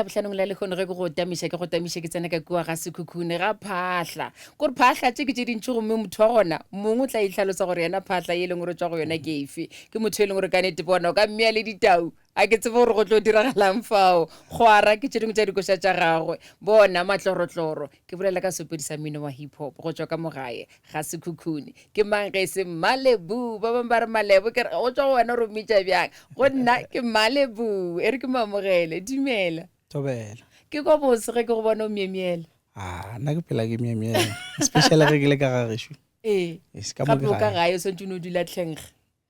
Labohlanong la lehono ge ke go tamiša ke go tamiša ke tsena ka kua ga Sekhukhune ga Phahla. Kore phahla tše ke tše dintši gomme motho wa gona mongwe o tla itlhalosa gore yena phahla ye e leng gore o tšwa go yona ke efe. Ke motho e leng gore ka nete bona o ka mmea le ditau a ke tsebe gore go tlo diragalang fao. Kgwara ke tše dingwe tša dikoša tša gagwe. Bona matlorotloro. Ke bolela ka seopedi sa mmino wa hip hop go tšwa ka mo gae ga Sekhukhune. Ke mang ge e se Malebu? Ba bangwe ba re Malebo, ke re go tšwa go wena gore o mmitša bjang. Go nna ke Malebu. E re ke mo amogele. Dumela. Thobela. Ke kwa bose ge ke go bona o myemyela. Ah, nna ke phela ke myemyela. Especially ge ke le ka ga gešo. Ee. Yes, ka mo Gape ke o ka gae. gae o swantse o no dula tlhenkge.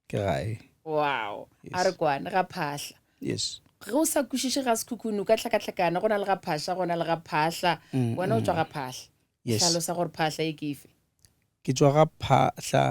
Ke gae. Wow. Yes. A re kwane ga phahla. Yes. Ge o sa kwešiše ga Sekhukhune o ka hlakahlakana go na le ga phahla go na le ga phahla. Wena o tšwa ga phahla. Yes. Hlalosa gore phahla e ke efe. Ke tšwa ga phahla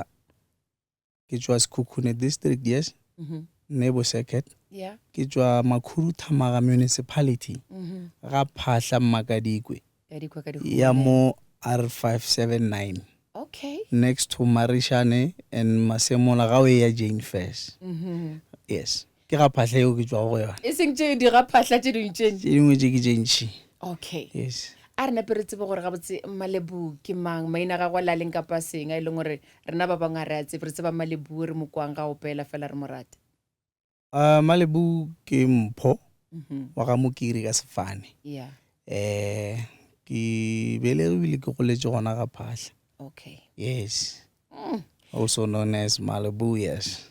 ke tšwa Sekhukhune district yes. Mm -hmm. Nebo circuit. Yeah. Ke tšwa Makhuduthamaga municipality. Mm -hmm. Ga phahla Mmakadikwe. Ka dikwa ka Ya mo R579. Okay. Next to Marishane and Masemola ga o e ya Jane Fairs. Mm -hmm. Yes. Ke ga phahla eo ke tšwago go yona. E seng tše di ga phahla tše dingwe tše. Tše dingwe tše ke tše ntši. Okay. Yes. A re nape re tsebe gore gabotse Malebu ke mang, maina a gagwe a la leng kapa seng a e leng gore rena ba bangwe ga re a tsebe, re tseba Malebu re mo kwang ga opela fela re mo rata. Uh, Malebu ke mpho mm -hmm. wa ga Mokiri ka sefane. Yeah. Eh, ke belegwe ke goletše gona ga Phahla. Okay. Yes. Also known as Malibu, yes.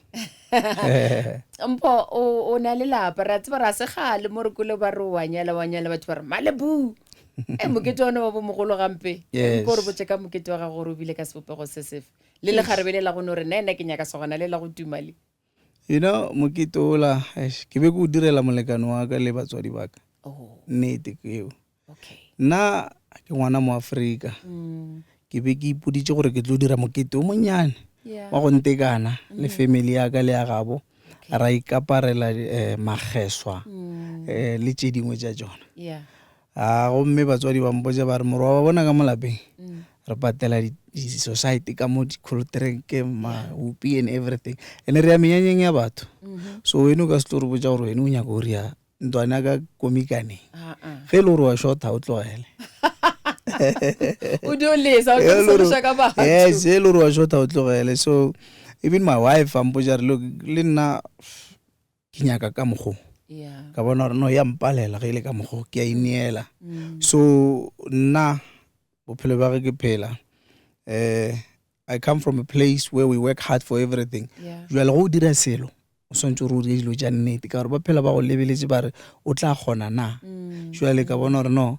Mpho o o na le lapa ra tseba ra segale mo re kole ba re wa nyala wa nyala batho ba re Malibu. E mokete one wa bo mogolo gampe. Yes. Nko re botse ka mokete wa gago gore o bile ka sebopego se sefe. Le lekgarebe le la go no re nna ena ke nyaka sogana le la go tuma le. You know, mokete ola, eish, ke be ke o direla molekane wa ka le batswadi ba ka. Oh. Nnete ke eo. Okay. Nna ke ngwana mo Afrika. Ke be ke ipoditše gore ke tlo dira mokete o monnyane Yeah. wa go ntekana le family ya ka le ya gabo. Ra ikaparela eh, mageswa eh, le tše dingwe tša tšona. Yeah. A gomme batswadi ba mpotša ba re morwa wa bona ka mo lapeng re patela di-society ka mo di-cold-drink mahupi and everything and re ya menyanyeng ya batho so wena o ka se tlo re botša gore wena o nyaka go ria ntlwane ya ka komikaneng ge e le gore wa shorta o tlogele o dio lesa o tlo sološa ka batho yes e le gore wa shorta o tlogele so even my wife a mpotša re look le nna ke nyaka ka mokgo ka bona gore no ya mpalela ge e le ka mokgo ke a ineela mm. so nna bophelo ba ge ke phela eh I come from a place where we work hard for everything. Jwale go o dira selo o swantse gore o dire dilo tša nnete ka gore ba phela ba go lebeletse ba re o tla kgona na mm. jwale ka bona gore no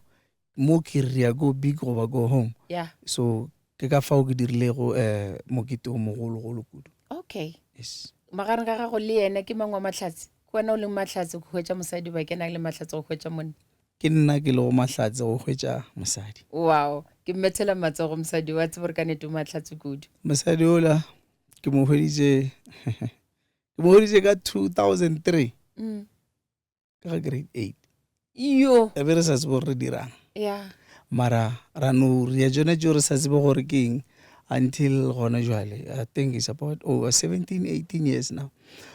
mo ke re ya go big goba go home yeah. so ke ka fao ke dirilego um mokete o mogologolo kudu okay yes magareng ga gago le yena ke mang wa mahlatse ke wena o leng mahlatse go hwetša mosadi ba ke nang le mahlatse go hwetša monna Ke nna ke lego mahlatse go hwetša mosadi. Wow, ke mmethela matsogo mosadi wa tsebo gore ka nete o mahlatse kudu. Mosadi ola ke mo hweditše ke mo hweditše ka 2003 mm. ka ga grade 8. Iyo. Re be re sa tsebe gore re dirang. Yeah. Mara ra no ria tšona tšeo re sa tsebe gore ke eng until gona jwale I think it's about over 17 18 years now.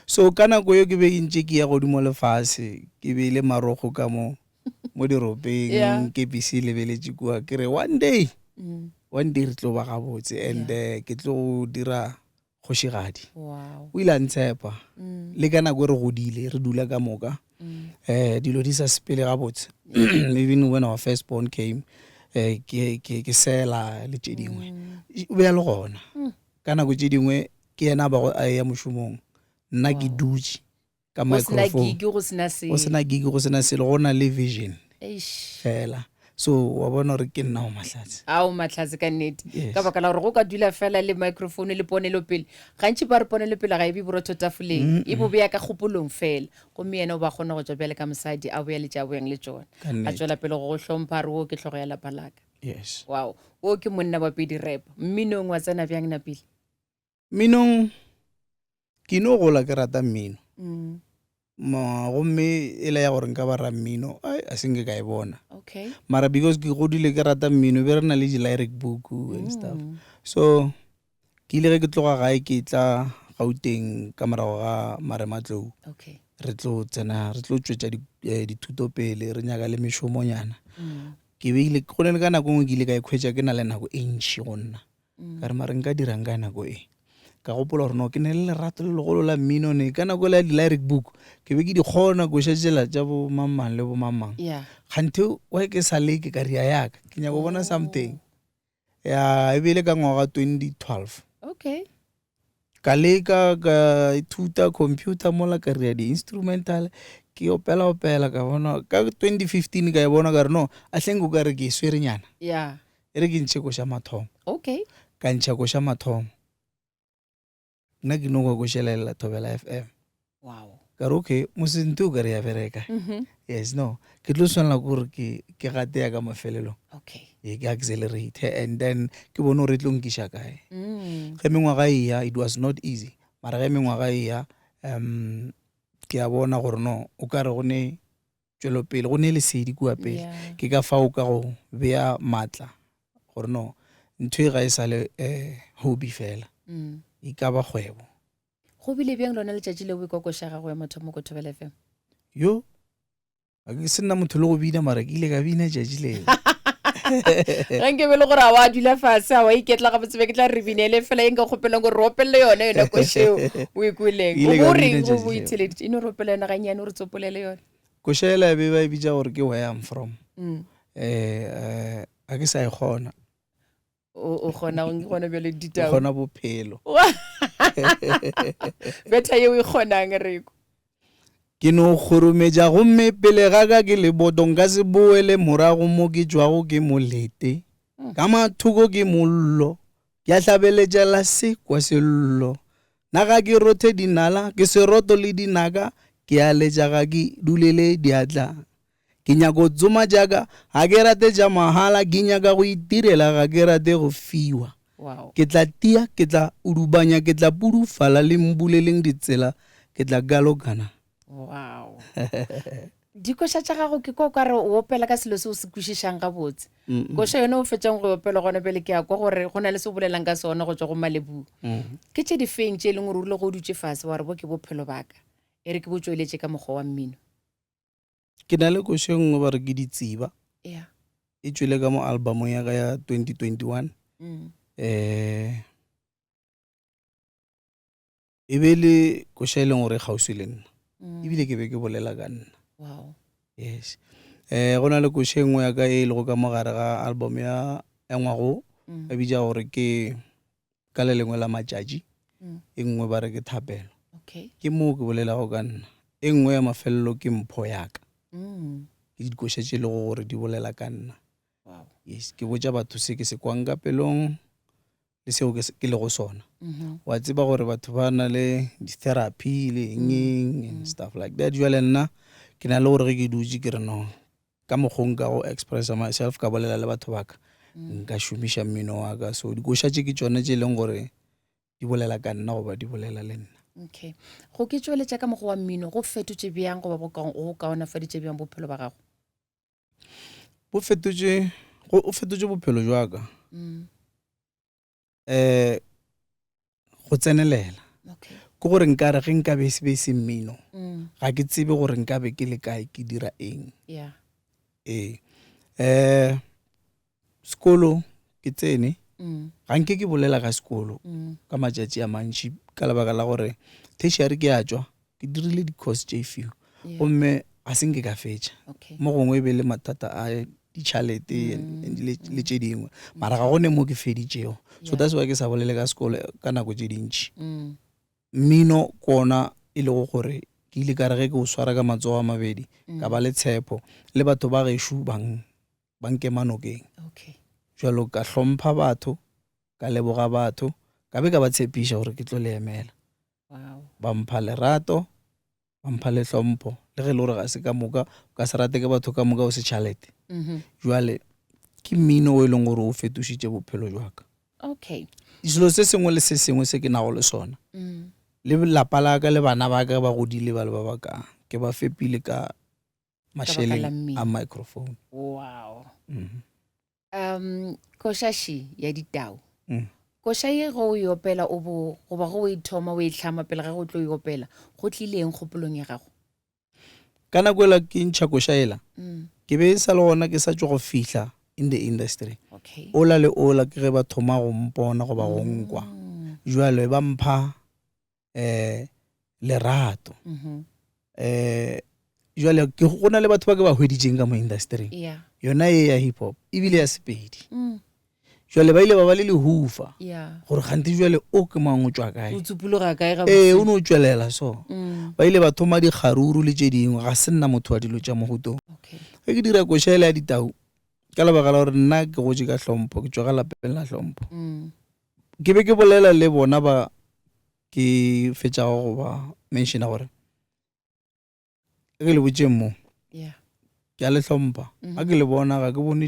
So ka nako eo ke be ke ntše ke ya godimo lefase ke beile marogo ka mo mo diropeng Yeah. ke busy lebeletše kua ke re one day Mm. one day re tlo ba gabotse and eh, ke tlo go dira kgošigadi Wow. o ile a ntshepa Mm. le ka nako e re godile re dula ka moka Mm. eh dilo di sa sepele gabotse even when our first born came eh ke ke ke sela le tše dingwe Mm. o be a le gona ka nako tše dingwe ke yena a bago a ya mošomong nna ke dutše ka Go sena microphone gig go sena selo. go sena gig go sena selo go na le vision Eish. fela so wa bona gore ke nna o mahlatse Ao mahlatse ka nnete. Yes. Ka baka la gore go ka dula fela le microphone le ponelopele. Gantši ba re ponelopele ga e be borotho tafoleng, e bo beya ka kgopolong fela. Gomme yena o ba kgona go tšwa bjale ka mosadi a boya le tše a boyang le tšona. Ka A nnete. tšwela pele go go hlompha a re wo ke hlogo ya lapa la ka. Yes. Wow. Wo ke monna wa pedi rap. Mminong wa tsena bjang napile? Mminong ke no gola ke rata mmino. Mm. Ma, gomme e le ya gore nka ba ra mmino ai a se nke ka e bona. Okay. Mara because ke godile ke rata mmino be re na le di-lyric book and stuff. So ke ile ge ke tloga gae ke tla Gauteng ka morago ga marematlou. Okay. Re tlo tsena, re tlo tšwetša eh, dithuto pele, re nyaka le mešomonyana. Ke beile, go ne le ka nako e nngwe ke ile ka ikhwetša ke na le nako e ntši go nna. Ka re mare nka dirang ka nako e? Ka gopola gore no ke ne le lerato le legolo la mmino ne ka nako le ya di-lyric book ke be ke di kgona koša tšela tša bo mang-mang le bo mang-mang. Yeah. Kganthe why ke sa leke ka ria yaka ke nyaka go bona something. Ya e be e le ka ngwaga 2012. Okay. Ka leka ka ithuta computer mola ka ria di-instrumental ke opela opela ka bona ka 2015 ka e bona ka re no a hleng o ka re ke e swerenyana. Yeah. E re ke ntšhe koša mathomo. Okay. Ka ntšha koša mathomo. Nna ke no kwa košelela Thobela FM. Wow. Ka re okay, mosente o ka re ya bereka. Mm-hmm. Yes, no. Ke tlo swanela ke gore ke ke gate ya ka mafelelong. Okay. Ee, ke accelerate and then ke bone gore e tlo nkiša kae. Mm. Ge mengwaga e ya, it was not easy. Mara ge mengwaga e ya, um ke a bona gore no, o ka re go ne tšwelopele go ne lesedi kua pele Yeah. ke ka fao ka go bea maatla gore no ntho e ga e sa le um hobby fela Mm. e ka ba kgwebo Go bile bjang lona letšatši le o ekwa koša ya gago ya mathomo ko Thobela FM? yo ga ke se nna motho le go bina mara ke ile ka bina tšatši leo Ge nke be le gore a wa dula fase a wa iketla gabotse be ke tla re binele fela e nka kgopelang gore re opelele yone yone košeo o e kweleng. Ke ile O ka bo bina reng go tšatši bo leo. itheleditše e no re opela yona gannyane o re tsopolele yone. Koša ela e be ba e bitša gore ke where I'm from Mm. um ga ke sa e kgona O o kgona go gona bjale ke ditau. kgona bophelo Betha yeo e kgonang reko. Ke no kgorometša gomme pele ga ka ke leboto nka se boele morago mo ke tšwago ke molete ka mathoko ke mollo ke a hlabeletša la se kwa sello na ga ke rothe dinala ke seroto le dinaka ke a letša ga ke dulele diatla ke nyako tsoma jaaka ga ke rate tša mahala ke nyaka go itirela ga ke rate go fiwa Wow. ke tla tia ke tla udubanya ke tla pudufala le mbuleleng ditsela ke tla galokana Wow. Dikoša tša gago ke kwa o ka re o opela ka selo se o se kwešišang gabotse. Koša yone o fetšang go e opela gona bjale ke a kwa gore go na le se o bolelang ka sona go tšwa go Malebu. Ke tše difeng tše e leng gore o rile go o dutše fase wa re bo ke bophelo ba ka e re ke bo tšweletše ka mokgwa wa mmino? Ke na le koša e nngwe ba re ke Ditsiba. Yeah. E tšwele ka mo albumong ya ka ya 2021. Mm. Eh e be le koša e leng gore e kgauswi le nna. Mm. Ebile ke be ke bolela ka nna. Wow. Yes. Eh go na le koša e nngwe ya ka e lego ka mo gare ga album ya ya ngwago Mm. ba bitša gore ke ka le lengwe la matšatši. Mm. E nngwe ba re ke thapelo. Okay. Ke moo ke bolelago ka nna. E nngwe ya mafelelo ke mpho ya ka. Mm. Ke dikoša tše e lego gore di bolela ka nna. Wow. Yes, ke botša batho se ke se kwang ka pelong le seo ke, ke lego sona. Mm-hmm. Wa tseba gore batho ba na le di-therapy le eng eng and stuff like that. Jwale nna ke na le gore ge ke dutše ke re no ka mokgwa o nka go expressa myself ka bolela le batho ba ka nka šomiša mmino wa ka. So dikoša tše ke tšona tše e leng gore di bolela ka nna goba di bolela le nna. Okay. Go ke tšweletša ka mokgwa wa mmino go fetotše bjang goba go kaonafaditše bjang bophelo ba gago? Bo fetotše go o fetotše bophelo jwa ka. Mm. Eh go tsenelela. Okay. Ke gore nkare ge nka be se be se mmino. Mm. Ga ke tsebe gore nka be ke le kae ke dira eng. Yeah. Ee. Eh sekolo ke tsene. Mm. Ga nke ke bolela ka sekolo Mm. ka matšatši a mantši ka lebaka la gore tertiary ke a tšwa ke dirile di-course tše few Yeah. gomme ga se nke ka fetša Okay. mo gongwe e be le mathata a ditšhalete Mm, le tše dingwe mara ga gone mo ke feditšego so Yeah. that's why ke sa bolele ka sekolo ka nako tše dintši Mm. mmino ke ona e lego gore ke ile ka re ge ke o swara ka matsogo a mabedi ka ba le tshepo le batho ba gešo bang ba nkema nokeng Okay. jalo ka hlompha batho ka leboga batho ka be ka ba tshepiša gore ke tlo le emela Wow. ba mpha lerato ba mpha le hlompho le ge e le gore ga se ka moka o ka se rate ke batho ka moka o se tšhalete Mm-hmm. jwale ke mmino o e leng gore o fetošitše bophelo jwa ka Okay. selo se sengwe le se sengwe se ke nago le sona Mm. le lapa la ka le bana ba ka ba godile ba le ba ba ka ke ba fepile ka la mašeleng mmino. a microphone Wow. mm. Koša še ya ditau. Mm. Koša ye ge o e opela o bo goba ge o e thoma o e hlama pele ga go tlo e opela go tlile eng kgopolong ya gago? Ka nako ela ke ntšha koša ela, ke be e sa le gona ke sa tšwa go fihla in the industry. Okay. Ola le ola ke ge ba thoma go mpona goba go nkwa. Jwale ba mpha eh lerato. Eh jwale ke go na le batho ba ke ba hweditšeng ka mo industry. Yeah. Yona e ya hip hop ebile ya Sepedi. Jwale ba ile ba ba le lehufa gore kganthe jwale o ke mang o tšwa kae. O tsupologa kae gabotse? Ee, o no tšwelela so. Ba ile ba thoma dikgaruru le tše dingwe, ga se nna motho wa dilo tša mohuto. Okay. Ge ke dira koša ele ya ditau, ka lebaka la gore nna ke gotše ka hlompho, ke tšwa ka lapeng la hlompho. Ke be ke bolela le bona ba ke fetšago go ba mentiona gore ge ke le botšeng mo yeah. ke a le hlompha ga mm-hmm. ke le bona ga ke bone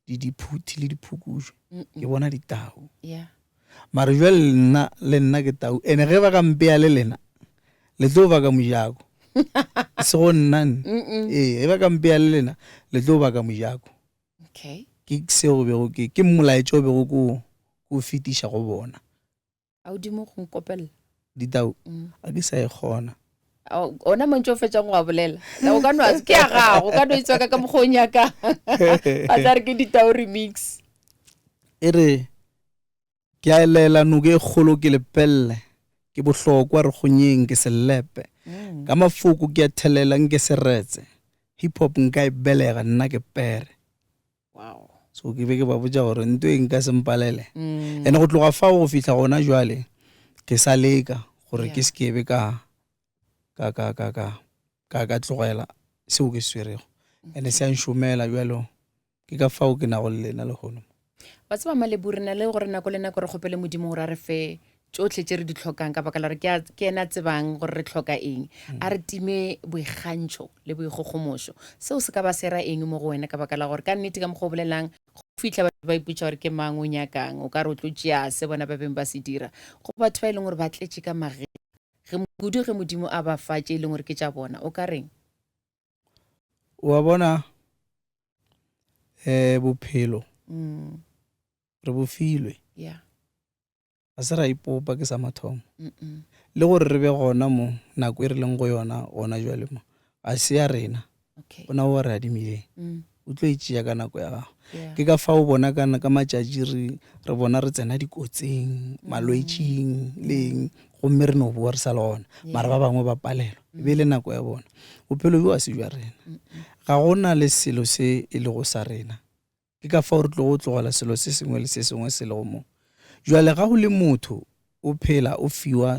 diphuthi le diphukušo ke bona ditau yeah. mare jale nna le nna ke tau ene ge ba ka mpea le lena le tlo ba ka mojako se go nna nne ee ge ba ka mpea le lena le tlo ba ka mojako okay. ke seo bego ke ke molaetša o bego ko o fetiša go bona A o dimo go nkopelela? Ditau, A ke sa e kgona. Ona mantšu o fetšang go a bolela. O ka no ke ya gago, o ka no itswaka ka mokgwa o nyakang. Ba tla re ke ditau remix. E re, Ke a elela noka e kgolo ke lepelle, ke bohlokwa re kgonyeng ke selepe. Ka mafoko ke a thelela nke seretse, hip hop nka e belega nna ke pere. Wow. So ke be ke ba botša gore nto e nka se mpalele. Mm. And go tloga fao go fihla gona jwale ke sa leka gore ke se ke be ka ka ka ka ka ka ka tlogela seo ke se swerego. And se a nšomela bjalo ke ka fao ke nago le lena lehono. Wa tseba Malebu re na le gore nako le nako re kgopele Modimo gore a re fe tšohle tše re di hlokang ka baka la gore ke yena a tsebang gore re hloka eng. A re time boikgantšho le boikgogomošo. Seo se ka ba se ra eng mo go wena ka baka la gore ka nnete ka mokgwa o bolelang go fihla batho ba ipotša gore ke mang o nyakang o ka re o tlo tšea se bona ba beng ba se dira go batho ba e leng gore ba tletše ka mageng ge kudu ge Modimo a ba fa tše e leng gore ke tša bona o ka reng? Wa bona um bophelo re bo filwe Yeah. Ga se ra ipopa ke sa mathomo. Le gore re be gona mo nako e re leng go yona gona jwale mo ga se ya rena. Okay. Ona o re adimileng. Mm. O tlo e tšea ka nako ya gago. Yeah. Ke ka fao bona ka ka matšatši re re bona re tsena dikotsing, malwetšing le eng gomme re no boa re sa le gona. Mara ba bangwe ba palelwa. E be e le nako ya bona. Bophelo bjo ga se bja rena. Ga gona le selo se e lego sa rena. Ke ka fao re tlogo tlogela selo se sengwe le se sengwe se lego mo. Jwale ga go le motho o phela o fiwa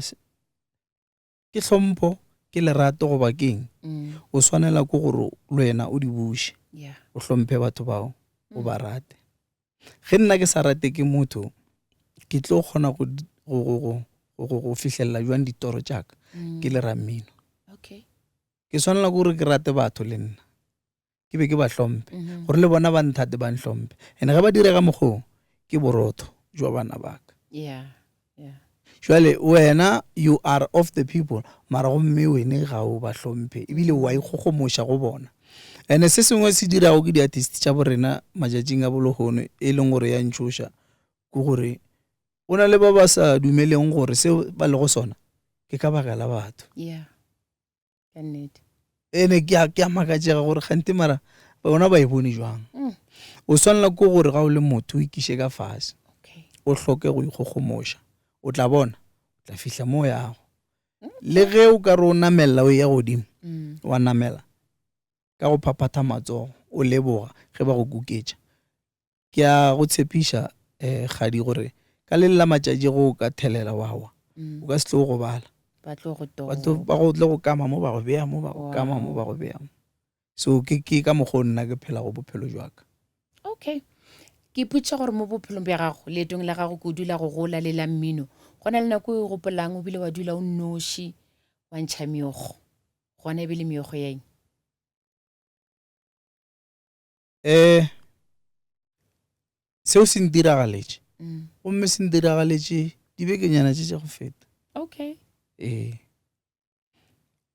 ke hlompho, ke lerato goba keng, o swanela ke gore le wena o di buše, o hlomphe batho bao, o ba rate. Ge nna ke sa rate ke motho, ke tlo kgona go, go, go, go, go, go fihlelela jwang ditoro tša ka ke le rammino. Ke swanela ke gore ke rate batho le nna. Ke be ke ba hlomphe mhm. gore le bona ba nthate ba nhlomphe and ge ba dire ka mokgong ke borotho jwa bana baka jwale wena you are of the people mara gomme wene ga o ba hlomphe ebile wa ikgogomoša go bona and se sengwe se dirago ke di-artist tša borena matšatšing a bologono e leng gore ya ntšhoša ke gore o na le ba ba sa dumeleng gore seo ba lego sona ke ka baka la batho yeah. ka nnete ene ke a ke a makatšega gore kgante mara bona ba e bone jwang mm. o swanela ke gore ga o le motho o ikiše ka fase okay. o hloke go ikgogomoša o tla bona o tla fihla mo yago mm. le ge o ka re o namelela o ya godimo mm. wa namela ka go phaphatha matsogo o leboga ge ba go kuketša Ke a go tshepiša, eh, Kgadi, gore ka le la matšatši go ka thelela wa wa, mm. o ka se tlo gobala. Ba tlo go Ba tlo ba go tle go kama mo ba go bea mo ba go kama mo ba go bea mo. So ke ke ka mokgwa o nna ke phela go bophelo jwa ka. Okay. Ke ipotšiša gore mo bophelong bja gago, leetong la gago kudu la go gola le la mmino, go na le nako e o gopolang o bile wa dula o nnoši wa ntšha meokgo. Gona e be le meokgo ya eng? Eh seo se ntiragaletše mm. gomme se ntiragaletše dibekenyana tše tša go feta okay ee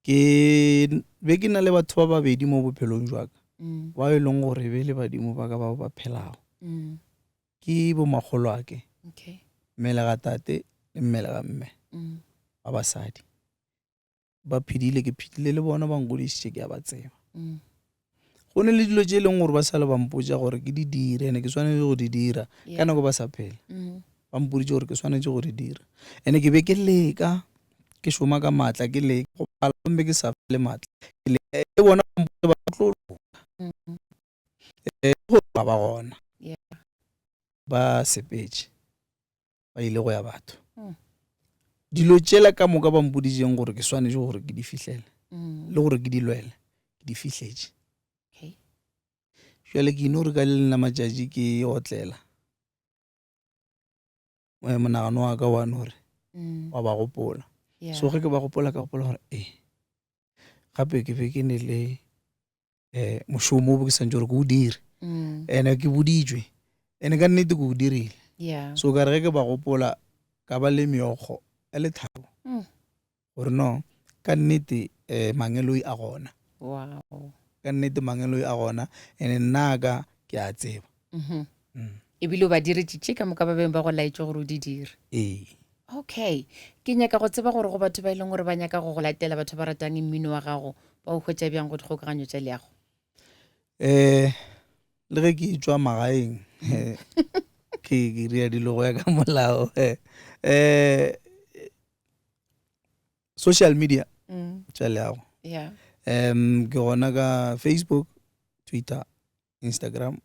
ke be ke na le batho ba babedi mo bophelong jwa ka mm. ba e leng gore be le badimo ba ka bao ba phelago mm. ke bomakgolo ake okay. mmele ga tate le mmele ga mme mm. ba basadi. Ba phedile, ke phedile le bona, ba nkgodišitše, ke a ba tseba. Go ne le dilo tše e leng gore ba sa le ba mpotša gore ke di dire, ene ke swanetše go di dira ka nako ba sa phela. Ba mpoditše gore ke swanetše go di dira, ene ke be ke leka, ke šoma ka maatla, ke leka go bala gomme ke sa fele maatla, ke leka. Le bona ba mpotša ba tlo loka. Go ba ba gona, ba sepetše. ba ile go ya batho mm. dilo tšela ka moka ba mpoditseng gore ke swanetše gore ke di fihlele mm. le gore ke di lwele ke di fihletše jale ke ino re ka le nna matšatši ke otlela eh, monagano wa ka wa no re mm. wa ba gopola so ge ke ba gopola ka gopola gore ee gape ke be ke ne le um mošomo o bo ke santse gore ke o dire mm. ene ke boditswe ene ka nnete ke o dirile yeah. so ka re ge ke ba gopola ka ba le meokgo ya lethabo mm. gore no ka nnete um mangeloi a gona wow. ka nnete mangeloi a gona ene nna ka ke a tseba mm -hmm. mm. ebile o ba diretše tše ka moka ba beng ba go laetše gore o di dire ee okay ke nyaka go tseba gore go batho ba e leng gore ba nyaka go go latela batho ba ratang mmino wa gago ba o hwetša bjang go dikgokaganyo tša leago um le ge ke tswa magaeng eh, ke ke ria dilo go ya ka molao um social media mm. tša leago yeah. um ke gona ka facebook twitter instagram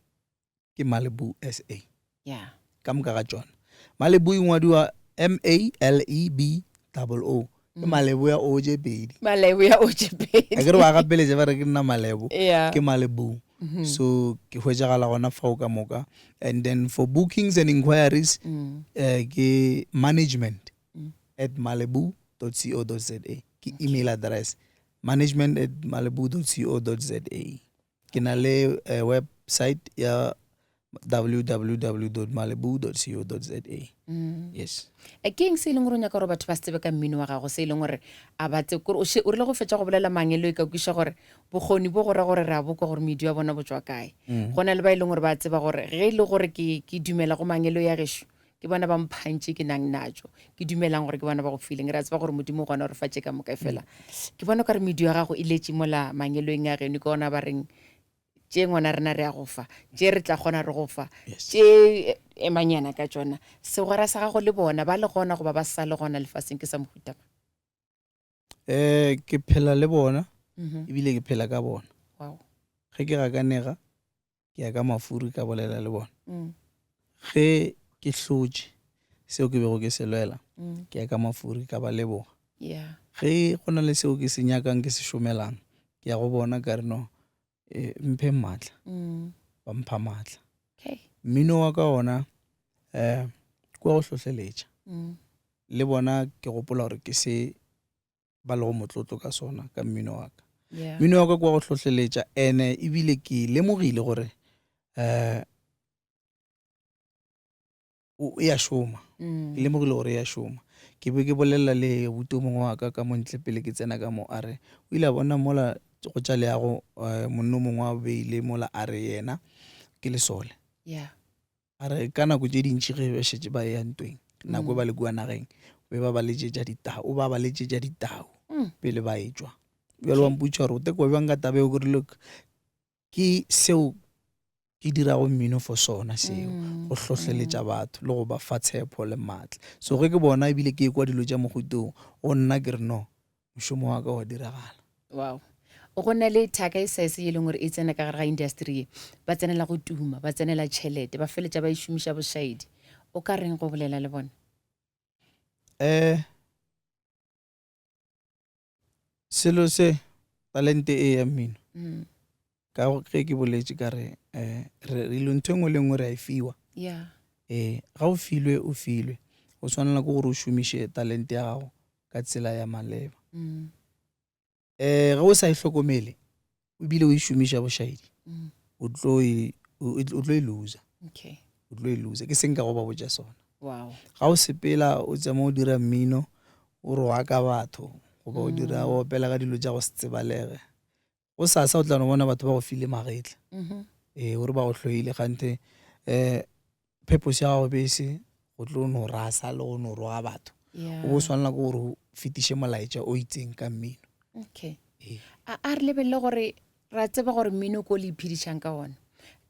ke Malibu SA. Yeah. Ka moka ga tšona. Malibu e ngwadiwa M A L E B double O. Ke mm. Malebo ya O tše pedi. Malebo ya O tše pedi. A ke re ba gapeletše ba re ke nna Malebo. Yeah. Ke Malibu. Mm -hmm. So ke hwetšagala gona fao ka moka. And then for bookings and inquiries mm. uh, ke management mm. at malibu.co.za. Ke okay. email address management at malibu.co.za. Ke na le eh, website ya www.malibu.co.za. Mm. Yes. E ke eng se e leng gore o nyaka gore batho ba se tsebe ka mmino wa gago se e leng gore a ba tse kore o she- o rile go fetša go bolela mangelo e ka kwiša gore bokgoni bo go ra gore re a bokwa gore medu ya bona bo tšwa kae go na le ba e leng gore ba tseba gore ge e le gore ke ke dumela go mangelo ya gešo ke bona ba mphantše ke nang natšo ke dumelang gore ke bona ba go fileng re a tseba gore modimo gona gore fa tše ka moka e fela ke bona ka re medu ya gago e letše mola mangelong a geno ke ona ba reng tše ngwana rena re ya go fa tše re tla kgona re go fa tše emanyana ka tšona segwera sa gago le bona ba le gona goba ba sa le gona lefaseng ke sa mohuta mang um ke phela le bona mhm. ebile ke phela ka bona ge ke gakanega ke ya ka mafuri ka bolela le bona mm. ge ke hlotše seo ke bego ke se lwela mm. ke ya ka mafuri ka ba leboga ge go na le seo ke se nyakang ke se šomelang ke ya go bona ka re no e, mphe maatla mm. ba mpha maatla mmino wa ka ona um kwa go hlohleletša le bona ke gopola gore ke se ba lego motlotlo ka sona ka mmino wa ka mmino wa ka kwa go hlohleletša ene ebile ke lemogile gore um e a šoma mm. ke lemogile gore e a šoma ke be ke bolelela le buti o mongwe wa ka ka montle pele ke tsena ka mo a re o ile a bona mola go tša leago um monno mongwe a beile mola a re yena ke lesole yeah. A re ka nako tše dintši ge ba šetše ba eya ntweng, nako e ba le kua nageng, be ba ba letšetša ditau, o ba ba letšetša ditau mm. pele ba etšwa. Bjale wa mpotša gore o tekwa bjang ka taba eo, ke re look, ke seo ke dirago mmino for sona seo, mm. go hlohleletša mm. batho le go ba fa tshepo le maatla. So ge ke bona ebile ke ekwa dilo tša mogutong, go nna ke re no, mošomo wa ka wa diragala. Wow. Go na le thaka e size ye e leng gore e tsena ka gare ga industry ye, ba tsenela go tuma, ba tsenela tšhelete, ba feletša ba e šomiša bošaedi. O ka reng go bolela le bona? Eh, selo se talente e ya mmino mm. ka ge ke boletše ka re eh, re dilo ntho e nngwe le nngwe re a e fiwa yeah. eh, ga o filwe o filwe o tshwanela ke gore o šomiše talente ya gago ka tsela ya maleba mm. eh ge o sa e hlokomele ebile o e šomiša bošaedi mm. o tlo e o tlo e loser okay o tlo e loser ke seng ka go ba botša sona wow ga o sepela o tsama o dira mmino o roga ka batho goba o dira mm. o opela ka dilo tša go se tsebalege go sasa o tla no bona batho ba go file magetla mm-hmm. ee o re ba go hloile gante um purpose ya gago be se go tlo no rasa le go no roga batho yeah. o bo swanela ke gore o fetiše molaetša o itseng ka mmino. Okay. A, a re lebelele gore ra tseba gore mmino ko le iphedišang ka ona.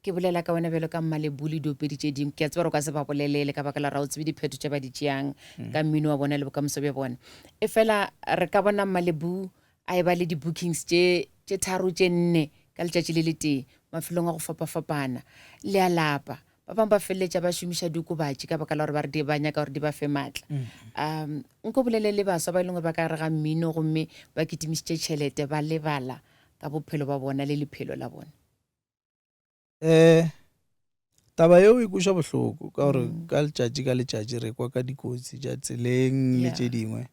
Ke bolela ka wena bjalo ka Mmaleboe le diopedi tše dingwe. Ke a tseba gore o ka se ba bolelele ka baka la gore ga o tsebe diphetho tše ba di tšeang ka mmino wa bona le bokamoso bja bona. Efela re ka bona Mmaleboe a eba le di-bookings tše tše tharo tše nne ka letšatši le letee mafelong a go fapafapana. Le a lapa. Ba bangwe ba feleletša ba šomiša diokobatši ka baka la gore ba re di ba nyaka gore di ba fe maatla. Um nko bolele le baswa ba e leng gore ba ka gare ga mmino gomme ba kitimišitše tšhelete ba lebala ka bophelo ba bona le lephelo la bona. Um taba yeo e kweša bohloko ka gore mm. ka letšatši ka letšatši re kwa ka dikotsi tša tseleng le tše dingwe.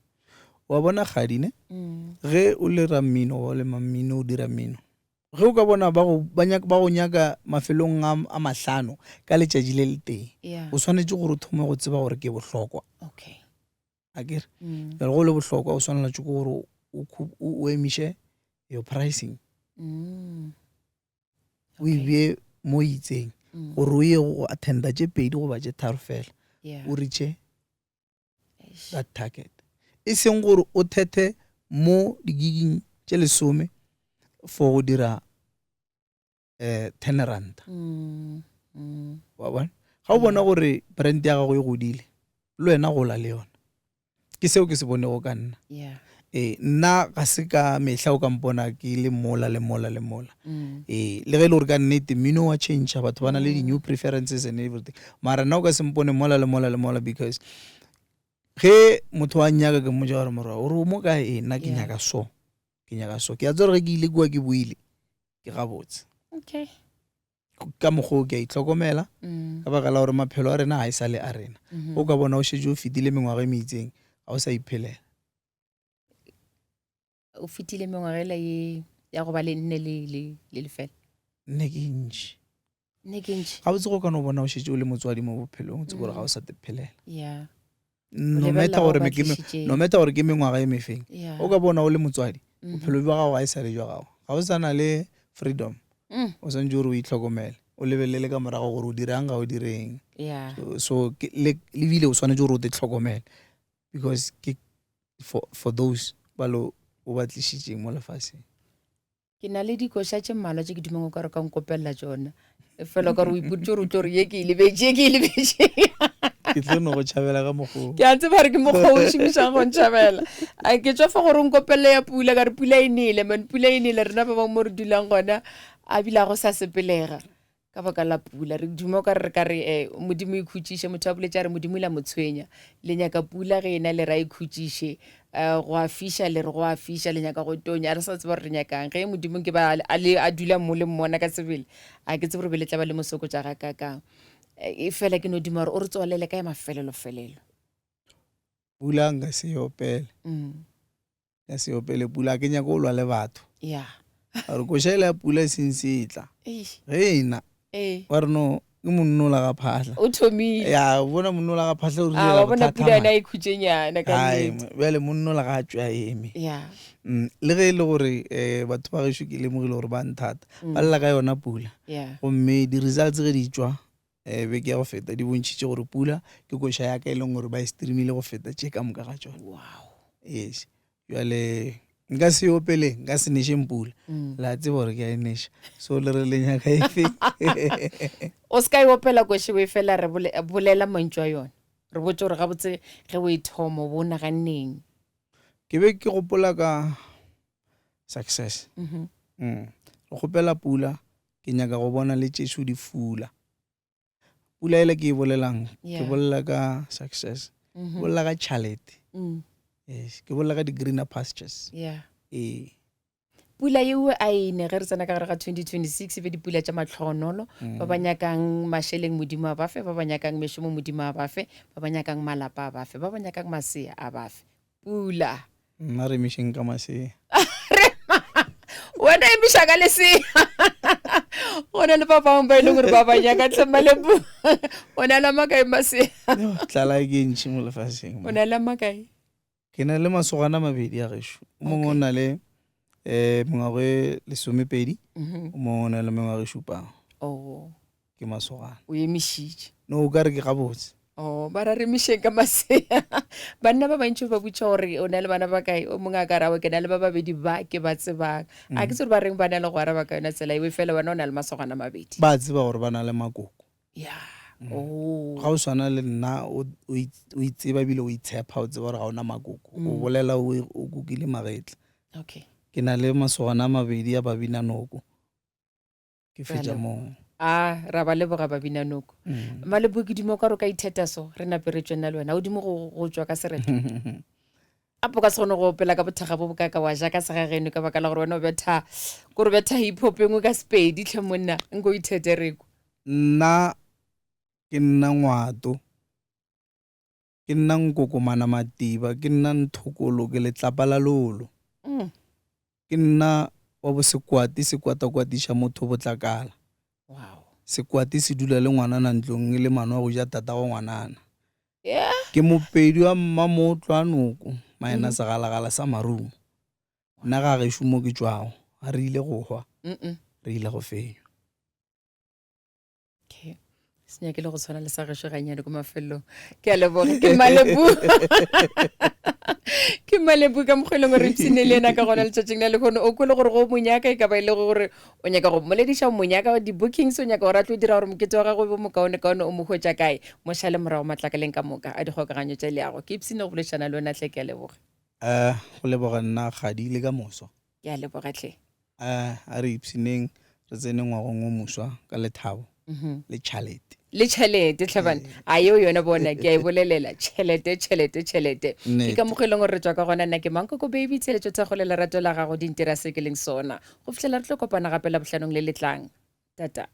Wa bona kgadi ne? Mm. Ge o le rammino wa le mammino o dira mmino Ge o ka bona ba go, ba nyaka, ba go nyaka mafelong a, a mahlano ka letšatši le letee, Yeah. o swanetše gore o thome go tseba gore ke bohlokwa. Okay. A ke re? Mm. Bjale ge o le bohlokwa, o swanela ke gore o, o, o emiše your pricing. Mm. O e Okay. bee mo e itseng Mm. gore o ye go attenda tše pedi goba tše tharo fela, Yeah. o reache Eish. that target. E seng gore o thethe mo digiging tše lesome for go dira eh 10 ranta. Mm. Mm. Wa bona? Ga o bona gore brand ya gago e godile, le wena gola le yona. Ke seo ke se bonego ka nna. Yeah. Ee, nna ga se ka mehla o ka mpona ke le mola le mola le mola. Mm. Ee, le ge e le gore ka nnete mmino wa change, batho ba na le di-new preferences and everything. Mara nna o ka se mpone mola le mola le mola because ge motho a nnyaka ke mmotša gore morwa o re o mo kae, ee nna ke Yeah. nyaka so, ke nyaka so. Ke a tseba gore ge ke ile kua ke boile ke gabotse. Okay. Ka mokgwa o ke a itlhokomela Mm. ka baka la gore maphelo a rena ga e sa le a rena. Mhm. O ka bona o šetše o fetile mengwaga e meitseng ga o sa iphelela. O fetile mengwaga ela ye ya go ba le nne le le le lefela. Nne ke ntši. Nne ke ntši. Gabotse go ka no bona o šetše o le motswadi mo bophelong, o tsebe gore ga o sa te phelela. Yeah. No matter gore me ke no matter gore ke mengwaga e mefeng. Yeah. O ka bona o le motswadi, Mhm. bophelo bja gago ga e sa le jwa gago. Ga o sa na le freedom. Mm. O swantše gore o itlhokomele, o lebelele ka morago gore o dirang ga o direng. Yeah. So ke le ebile o swanetše gore o te tlhokomele because ke for for those ba lo o ba tlišitšeng mo lefaseng. Ke na le dikoša tše mmalwa tše ke dumang o ka re ka nkopelela tšona. Fela o ka re o ipoditše gore o tlo re ye ke e lebetše, ye ke e lebetše. Ke tlo no go tšhabela ka mokgwa o. Ke a tseba gore ke mokgwa o šomišang go ntšhabela. A ke tšwa fa gore o nkopelele ya pula, ka re pula e nele, man pula e nele, rena ba bangwe mo re dulang gona a bile a go sa sepelega. Ka baka la pula re duma o ka re re ka re um Modimo ikhutšiše. Motho a boletše a re Modimo ile a mo tshwenya. Le nyaka pula ge ena le re a ikhutšiše. Um go a fiša le re go a fiša, le nyaka go tonya. A re sa tseba gore re nyakang. Ge Modimo nke ba a le a dula mo le mmona ka sebele, a ke tsebe gore be le tla ba le mo sokotša gakaakang. E fela ke no duma gore o re tswalele ka ya mafelelofelelo. Pula nka se e opele. Ka se opele pula, ke nyaka o lwa le batho. Yeah. Gore koša ele ya pula e seng se tla. Eish. Ge e na. Ee. Wa re no, ke monnola ga phahla. O thomile. Ya, o bona monnola ga phahla o Ah, rile wa bona bothata pula yona man. e khutšenyana ka Ai, nnete. bjale monnola ga a tšwe a eme. Yeah. Le ge e le gore batho ba gešo ke lemogile gore ba nthata. Ba lla ka yona pula. Yeah. Gomme di-results ge di tšwa beke ya go feta di bontšhitše gore pula ke koša ya ka e leng gore ba e streamile go feta tše ka moka ga tšona. Wow. Yes. Bjale nka se opele, nka se nešeng pula. La tseba gore ke a e neša. So le re le nyaka efe? O se ka e opela koše o e fela re bolela mantšu a yona. Re botse gore gabotse ge o e thoma o bo o naganneng. Ke be ke gopola ka success. Re kgopela pula, ke nyaka go bona le tšešo di fula. Pula ele ke e bolelang, ke bolela ka success. Ke bolela ka tšhalete. Yes, ke bolela ka di-greener pastures. Yeah. Ee. Pula yeo a e ne ge re tsena ka gare ga 2026 e be dipula tša mahlogonolo. Ba ba nyakang mašeleng Modimo a ba fe, ba ba nyakang mešomo Modimo a ba fe, ba ba nyakang malapa a ba fe, ba ba nyakang masea a ba fe. Pula. Nna re emišeng ka masea. Wena emiša ka lesea. Go na le ba bangwe ba e leng gore ba ba nyaka tlhe Malebu. O na le a makae masea? Tlala ke ntši mo lefaseng. O na le a makae? Ke na le masogana a mabedi a gešo. O mongwe o na le mengwaga e lesomepedi, o mongwe o na le mengwaga e šupago. Oh. Ke masogana. O emišitše. No, o ka re ke gabotse. Oh, ba ra remišeng ka masea. Banna ba bantši ba botša gore o na le bana ba kae, o mongwe a ka re aowa ke na le ba babedi ba ke ba tsebang. A ke tsebe gore ba reng ba na le go araba ka yona tsela eo, efela wena o na le masogana a mabedi. Ba tseba gore ba na le makoko. Ya. Oh. Ga o swana le nna o o itseba ebile o itshepa o tseba gore ga o na makoko. O bolela o o kukile magetla. Okay. Ke na le masogana a mabedi a babina noko. Ke fetša moo. A ra ba leboga babinanoko. Mm. Malebo ke dimo ka re ka itheta so re nape re tšwe nna le wena. O dimo go go tšwa ka sereto. Apo ka se kgone go opela ka bothakga bo bokaka wa ja ka segageno ka baka la gore wena o betha ko re betha hip hop engwe ka Sepedi tlhe monna nko ithete re kwa. Nna ke nna Ngwato. Ke nna Nkokomana Matiba, ke nna Nthokolo, ke letlapa la lolo. Mm. Ke nna wa bosekwati, sekwatakwatiša motho botlakala. Wow. Sekwati se dula le ngwanana ntlong e le mano a go ja tatago ngwanana. Yeah. Ke mopedi wa mmamotlwa noko, maena mm. segalagala sa marumo. Nna ga gešo mo ke tšwago, ga re ile go hwa, mm -mm. re ile go fenywa. Okay. Se nyake le go tshwana le sa gešo gannyane ko mafelelong. Ke a leboga. Ke Malebu. Ke Malebu ka mokgwa e leng gore ipshine le yena ka gona letšatšing la lehono. O kwele gore go monyaka e ka ba e le gore o nyaka go mmolediša, o monyaka di-bookings, o nyaka gore a tlo dira gore mokete wa gagwe o be mokaonekaone, o mo hwetša kae? Mo šale morago matlakaleng ka moka a dikgokaganyo tša leago. Ke ipshine go boledišana le wena hle, ke a leboga. Eh, go leboga nna Kgadi le ka moso. Ke a leboga hle. A a re ipshineng re tsene ngwagong o moswa ka lethabo le tšhalete. Le tšhelete tlhabane a yeo yona bona ke a e bolelela tšhelete tšhelete tšhelete ke ka mokgwa e leng gore re tswa ka gona nna ke mankoko baby tsheletšo thekgo le lerato la gago di ntira se ke leng sona go fihlela re tlo kopana gape labohlanong le le tlang tata.